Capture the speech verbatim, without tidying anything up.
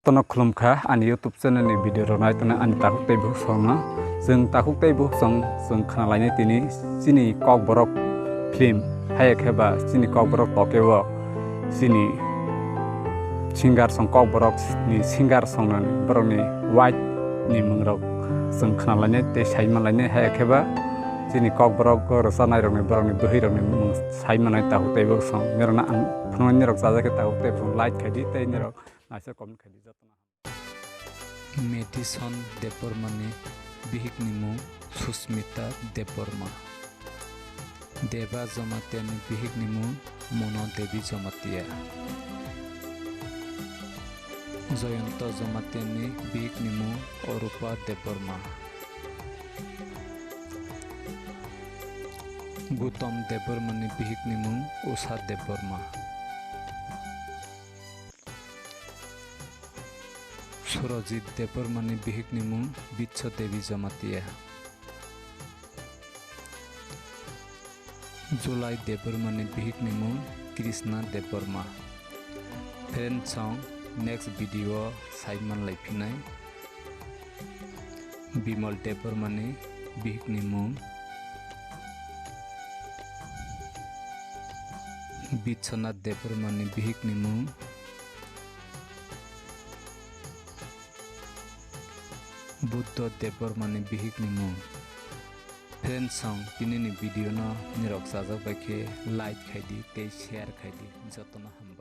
Tono khulumkha ani YouTube channel ni video rok nai tongnai ani takhuk tei bukhuk song no. Chwng takhuk tei bukhuk song chwng khna lainai tini chini Kokborok film, haya khe ba chini Kokborok tokeo chini singer song Kokborok ni singer song no borok ni wife ni mung rok chwng khna lainai tei sai man lainai, haya khe ba chini Kokborok rwchanai rok ni borok ni bwhwi rok ni mung sai manai takhuk tei bukhuk song. Nirok no ang phunuknai, nirok chajak khe takhuk tei bukhuk like khai di tei nirok naisa comment khai di jotono. Madison Debbarma ni bihik ni mung Susmita Debbarma. Deba Jamatia ni bihik ni mung Mono Devi Jamatia. Joyonto Jamatia ni bihik ni mung Orupa Debbarma. Gutom Debbarma ni bihik ni mung Usha Debbarma. Surajit Debbarma ni bihik ni mung Bitso Devi Jamatia. Julai Debbarma ni bihik ni mung Krishna Debbarma. Friends song next video o sai man lai phinai. Bimal Debbarma ni bihik ni mung. Biswanath Debbarma ni bihik ni mung. Buddho Debbarma ni bihik ni mung. Friends song tini ni video no nirok chajak bai khe like khai di tei share khai di, jotono hambai.